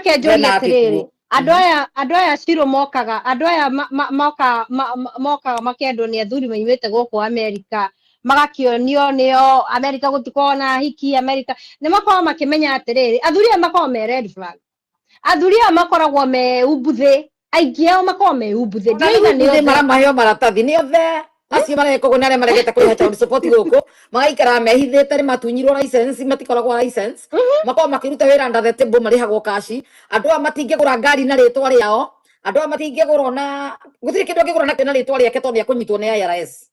Reke njũrie Hena atĩrĩrĩ, gĩkuũ. andũ aya Shiro mokaga, andũ aya mokaga makendwo nĩ athuri maimĩte gũkũ Amerika, magakĩonio nĩo Amerika gũtikoragwo na hiki Amerika, nĩ makoragwo makĩmenya atĩrĩrĩ, athuri aya makoragwo me red flag. Athuri aya makoragwo me umbuthĩ, aingĩ ao makoragwo me umbuthĩ. Ona Ndioiga nĩ rĩu othe. Maramaheo maratathi nĩ othe acio mareka ũguo, nĩ arĩa maregete kũrĩha child support gũkũ, magaikara mehithĩte, nĩ matunyirwo license, matikoragwo license, makoragwo makĩruta wĩra under the table, marĩhagwo kaci. Andũ aya matingĩgũra ngari na rĩtwa rĩao, andũ aya matingĩgũra, ona gũtirĩ kĩndũ angĩgũra nakĩo na rĩtwa rĩake, tondũ nĩ akũnyitwo nĩ IRS.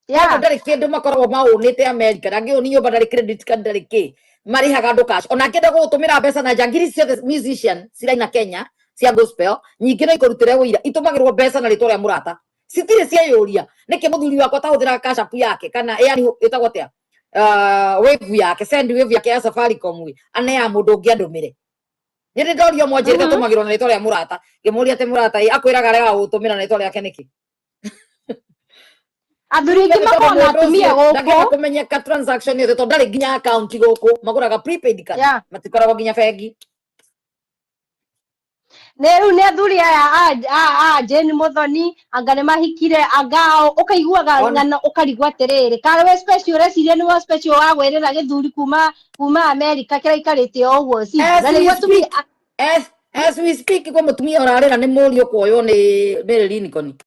Koguo ndarĩ kĩndũ makoragwo maũnĩte America, ndangĩũni nyũmba, ndarĩ credit card, ndarĩ kĩ, marĩhaga andũ cash. Ona angĩenda gũgũtũmĩra mbeca na njangiri ciothe, musician ciraina Kenya cia gospel nyingĩ no ikũrutĩre ũira, itũmagĩrwo mbeca na rĩtwa rĩa mũrata, citirĩ cieyũria nĩkĩ mũthuri wakwa atahũthĩraga Cash App yake kana yani ĩtagwo atĩa, Wave yake, Sendwave yake ya Safaricom ĩ, aneaga mũndũ ũngĩ andũmĩre. Nĩ ndĩ ndorio mwanjĩrĩte tũmagĩrwo na rĩtwa rĩa mũrata, ngĩmũria atĩ mũrata ĩ akwĩraga arega gũtũmĩra na rĩtwa rĩake nĩkĩ? Athuri aingĩ makoragwo na atumia Ndangĩenda gũkũ. kũmenyeka transaction yothe, tondũ ndarĩ nginya account gũkũ, magũraga prepaid card, matikoragwo nginya bengi. Nĩ rĩu nĩ athuri aya a Jane Muthoni, anga nĩ mahikire, anga o ũkaiguaga ng'ano ũkarigwo atĩrĩrĩ, karĩ we special, ũreciria nĩwe special wa gwĩrĩra gĩthuri kuma Amerika kĩraikarĩte o ũguo si As na we nĩguo atumia speak, as we speak, kwa mũtumia ũrarĩra nĩ mũriũ kuoywo nĩ Mary Lincoln.